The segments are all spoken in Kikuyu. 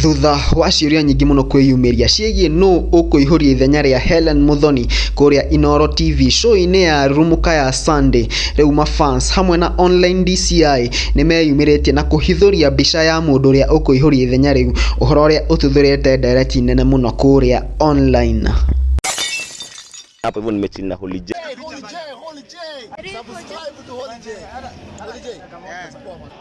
Thutha wa ciũria nyingĩ mũno kwĩyumĩria ciĩgiĩ nũ ũkũihũria ithenya rĩa Hellen Muthoni kũrĩa Inooro TV show-inĩ ya Rurumũka ya Sunday, rĩu mafans hamwe na online DCI nĩmeyumĩrĩtie na kũhithũria mbica ya mũndũ ũrĩa ũkũihũria ithenya rĩu, ũhoro ũrĩa ũtuthũrĩte ndereti nene mũno kũrĩa online. Hapo hivyo nimechill na Holy J. Holy J, Holy J. Subscribe to Holy J. Holy J.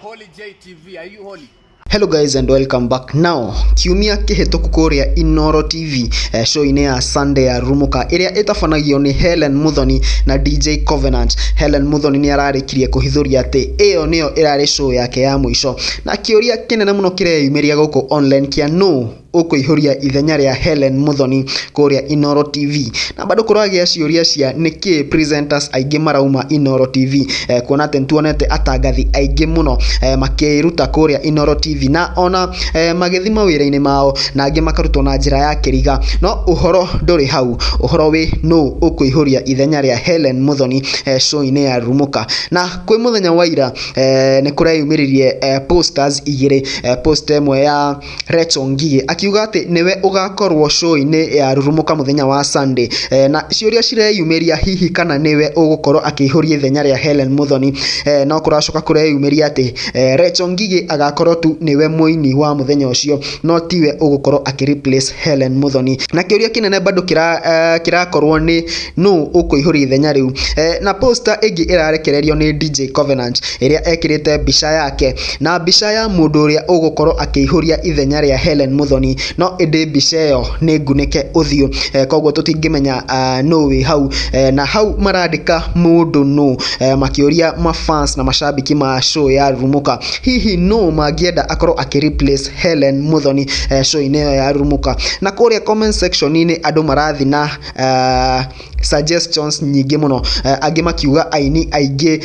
Holy J TV, are you holy? Hello guys and welcome back. Now, kiumia kĩhĩtũku kũrĩa Inooro TV show-inĩ ya Sunday ya Rurumũka ĩrĩa ĩtabanagio nĩ Hellen Muthoni na DJ Covenant. Hellen Muthoni nĩ ararĩkirie kũhithũria atĩ ĩyo nĩyo ĩrarĩ show yake ya mũico, na kĩũria kĩnene mũno kĩreyumĩria gũkũ online kĩa nũ ũkũihũria ithenya rĩa Hellen Muthoni kũrĩa Inooro TV. Na bado kũragĩa ciũria cia nĩkĩ presenters aingĩ marauma Inooro TV, kuona atĩ nĩtuonete atangathi aingĩ mũno makĩruta kũrĩa Inooro TV na ona magĩthiĩ mawĩra-inĩ mao na angĩ makarutwo na njĩra ya kĩriga. No ũhoro ndũrĩ hau, ũhoro wĩ nũ ũkũihũria ithenya rĩa Hellen Muthoni show-inĩ ya Rurumũka. Na kwĩ mũthenya wa ira nĩ kũreyumĩririe posters igĩrĩ, poster ĩmwe ya Rachel Ngigĩ akiuga atĩ nĩwe ũgakorwo show-inĩ ya Rurumũka mũthenya wa Sunday, na ciũria cireyumĩria hihi kana nĩwe ũgũkorwo akĩihũria ithenya rĩa Hellen Muthoni, no kũracoka kũreyumĩria atĩ Rachel Ngigĩ agakorwo tu nĩwe mũini wa mũthenya ũcio, no tiwe ũgũkorwo akĩ replace Hellen Muthoni. Na kĩũria kĩnene bado kĩrakorwo nĩ nũ ũkũihũria ithenya rĩu, na poster ĩngĩ ĩrarekererio nĩ DJ Covenant ĩrĩa ekĩrĩte mbica yake na mbica ya mũndũ ũrĩa ũgũkorwo akĩihũria ithenya rĩa Hellen Muthoni, no ĩndĩ mbica ĩyo nĩ ngunĩke ũthiũ, koguo tũtingĩmenya nũ wĩ hau, na hau marandĩka mũndũ nũ, makĩũria mafans na macambĩki ma show ya Rurumũka hihi nũ mangĩenda akorwo akĩ replace Hellen Muthoni show-inĩ ĩyo ya Rurumũka. Na kũrĩa comment section-inĩ andũ marathi na suggestions nyingĩ mũno, angĩ makiuga aini aingĩ,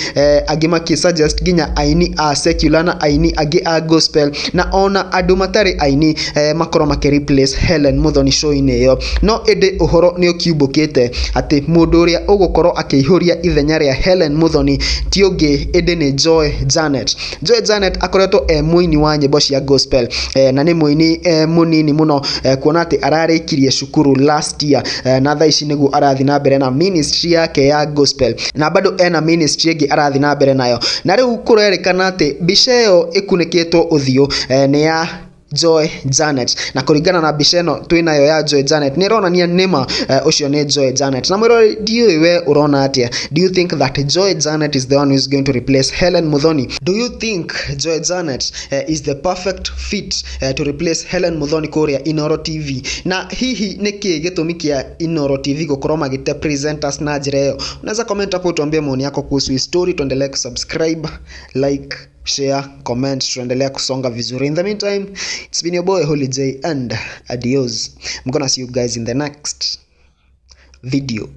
angĩ makĩ suggest nginya aini a secular na aini angĩ a gospel na ona andũ matarĩ aini, makorwo makĩ replace Hellen Muthoni show-inĩ ĩyo. No ĩndĩ ũhoro nĩ ũkiumbũkĩte atĩ mũndũ ũrĩa ũgũkorwo akĩihũria ithenya rĩa Hellen Muthoni ti ũngĩ ĩndĩ nĩ Joy Janet. Joy Janet akoretwo e mũini wa nyĩmbo cia gospel, na nĩ mũini mũnini mũno, kuona atĩ ararĩkirie cukuru last year, na thaa ici nĩguo arathiĩ na mbere na ministry yake ya gospel, na bado ena ministry ĩngĩ arathiĩ na mbere nayo. Na rĩu kũrerĩkana atĩ mbica ĩyo ĩkunĩkĩtwo ũthiũ nĩ ya Joy Janet, na kũringana na mbica ĩno twĩnayo ya Joy Janet nĩ ĩronania nĩma ũcio nĩ Joy Janet. Na mwĩroreri, ndiũĩ we ũrona atĩa? Do you think that Joy Janet is the one who is going to replace Hellen Muthoni? Do you think Joy Janet is the perfect fit to replace Hellen Muthoni kũrĩa Inooro TV? Na hihi nĩkĩ gĩtũmi kĩa Inooro TV gũkorwo magĩte presenters na njĩra ĩyo? Unaweza comment hapo utuambie maoni yako kuhusu hii story. Tuendelee kusubscribe, like, share, comment, tuendelea kusonga vizuri. In the meantime, it's been your boy Holy J and adios. I'm gonna see you guys in the next video.